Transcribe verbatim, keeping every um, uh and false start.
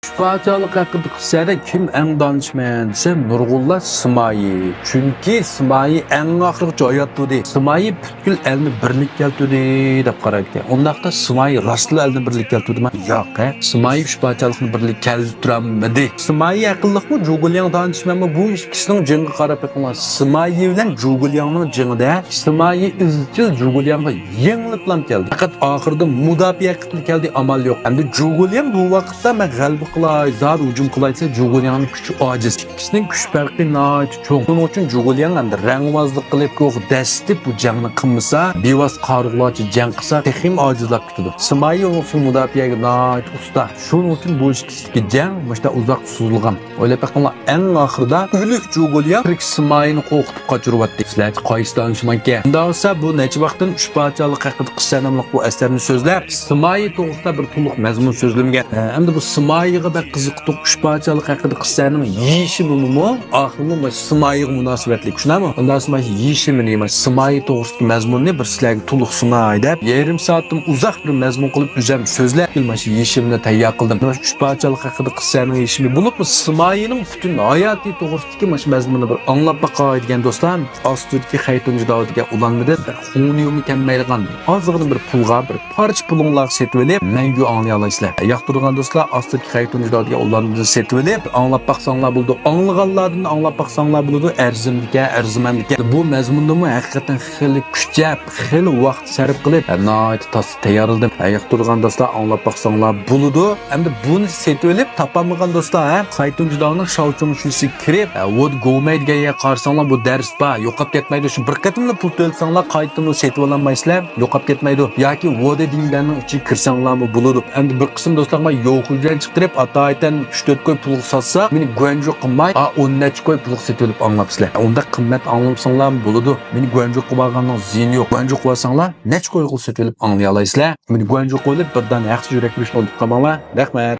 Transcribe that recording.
ئۈچ پادىشاھلىق ھەققىدە قىسسەدە كىم ئەڭ دانىشمەن دېسە، نۇرغۇنلار سىمايى. چۈنكى سىمايى ئەڭ ئاخىرغىچە ھايات تۇردى. سىمايى پۈتكۈل ئەلنى بىرلىككە كەلتۈردى دەپ قارايدىكەن. ئۇنداقتا سىمايى راستلا ئەلنى بىرلىككە كەلتۈردىمۇ؟ ياق، ھە. سىمايى ئۈچ پادىشاھلىقنى بىرلىككە كەلتۈرەلمىدى. سىمايى ھەققىلىقمۇ جۇگۇلياڭ دانىشمەنمۇ، بۇ ئىككىسىنىڭ جېڭىغا قاراپ بېقىڭلار. سىمايى بىلەن جۇگۇلياڭنىڭ جېڭىدە سىمايى ئىزچىل جۇگۇلياڭغا يېڭىلىپلام كەلدى. پەقەت ئاخىرىدا مۇداپىئە ھەققىدە كەلدى، ئامال يوق. ئەمدى جۇگۇلياڭ بۇ ۋاقىتتا مەن غەلىبە قىلاي، زادى ھۇجۇم قىلاي دېسە، جۇگۇلياڭنىڭ كۈچى ئاجىز. ئىككىسىنىڭ كۈچ پەرقى ناھايىتى چوڭ. شۇنىڭ ئۈچۈن جۇگۇلياڭ ئەمدى رەڭۋازلىق قىلىپ، يوق دەسلىتىپ بۇ جەڭنى قىلمىسا، بىۋاسىتە قارىغۇلارچە جەڭ قىلسا، تېخىمۇ ئاجىزلاپ كېتىدۇ. سىمايى بولسا مۇداپىئەگە ناھايىتى ئۇستا. شۇنىڭ ئۈچۈن بۇ ئىككىسىدىكى جەڭ مۇشۇنداق ئۇزاق سوزۇلغان. ئويلاپ بېقىڭلار، ئەڭ ئاخىرىدا ئۆلۈك جۇگۇلياڭ تىرىك سىمايىنى قورقۇتۇپ قاچۇرۇۋەتتى. سىلەرچە قايسى دانىشمانكەن؟ ئۇنداق بولسا، بۇ نەچچە ۋاقىتتىن ئۈچ پادىشاھلىق ھەققىدە قىسسە ناملىق بۇ ئەسەرنى سۆزلەپ، سىمايى توغرىسىدا بىر تولۇق مەزمۇن سۆزلىمىگەن. ھە، ئەمدى بۇ سىمايىغا بەك قىزىقتۇق. ئۈچ پادىشاھلىق ھەققىدە قىسسەنىڭ يېشىمىمۇ ئاخىرىمۇ مۇشۇ سىمايىغا مۇناسىۋەتلىك، شۇنداقمۇ؟ ئۇنداق بولسا مۇشۇ يېشىمىنى، مۇشۇ سىمايى توغرىسىدىكى مەزمۇننى بىر سىلەرگە تولۇق سۇناي دەپ، يېرىم سائەتتىن ئۇزاق بىر مەزمۇن قىلىپ، ئۆزۈم سۆزلەپ، مانا شۇ يېشىمنى تەييار قىلدىم. مانا شۇ ئۈچ پادىشاھلىق ھەققىدە قىسسەنىڭ يېشىمى بولۇپمۇ، سىمايىنىڭ پۈتۈن ھاياتى توغرىسىدىكى مانا شۇ مەزمۇننى بىر ئاڭلاپ باقاي دېگەن دوستلار، ئاستىدىكى خەيتۇنجى داۋا دېگەن ئۇلانمىدى. بىر خۇڭنىيۇمۇ كەلمەيدىغان ئازغىنە بىر پۇلغا، بىر پارچە پۇلۇڭلارغا سېتىۋېلىپ، مەڭگۈ ئاڭلىيالايسىلەر. ياقتۇرىدىغان دوستلار، ئاستىدىكى خەيتۇنجى داۋا دېگەن ئۇلانمىدىن سېتىۋېلىپ، ئاڭلاپ باقساڭلار بولىدۇ. ئاڭلىغانلاردىن ئاڭلاپ باقساڭلار بولىدۇ. ئەرزىمدىكەن، ئەرزىمەنلىكەن. بۇ مەزمۇندىمۇ ھەقىقەتەن خېلى كۈچەپ، خېلى ۋاقىت سەرپ قىلىپ، ناھايىتى تاسا تەييارلىدىم. ھە، ياقتۇرىدىغان دوستلار، ئاڭلاپ باقساڭلار بولىدۇ. ئەمدى بۇنى سېتىۋېلىپ تاپالمىغان دوستلار، ھە، خەيتۇنجى داۋنىڭ شاۋچۇڭشۈيسىگە كىرىپ، ھە، ۋودى گوۋمەي دېگەن يەرگە قارىساڭلار، بۇ دەرس بار، يوقاپ كەتمەيدۇ. شۇ بىر قېتىملا پۇل تۆلىسەڭلار، قايتىمۇ سېتىۋالالمايسىلەر، يوقاپ كەتمەيدۇ. ياكى ۋودى دىڭدەننىڭ ئىچىگە كىرسەڭلارمۇ بولىدۇ. ئەمدى بىر قىسىم دوستلار مانا يوخۇجيەن چىقىرىپ، ئاتايىتەن ئۈچ تۆت كوي پۇلغا ساتسا، مېنى گۇەنجۇ قىلماي، ئا، ئون نەچچە كوي پۇلغا سېتىۋېلىپ ئاڭلاپسىلەر. ئۇنداق قىممەت ئاڭلىمىساڭلارمۇ بولىدۇ. مېنى گۇەنجۇ قىلىۋالغاننىڭ زىيىنى يوق. گۇەنجۇ قىلىۋالساڭلار، نەچچە كويغىلا سېتىۋېلىپ ئاڭلىيالايسىلەر. مېنى گۇەنجۇ قىلىۋېلىپ، بىر دانە ھەقسىز يۈرەك بېرىشنى ئۇنتۇپ قالماڭلار. رەھمەت.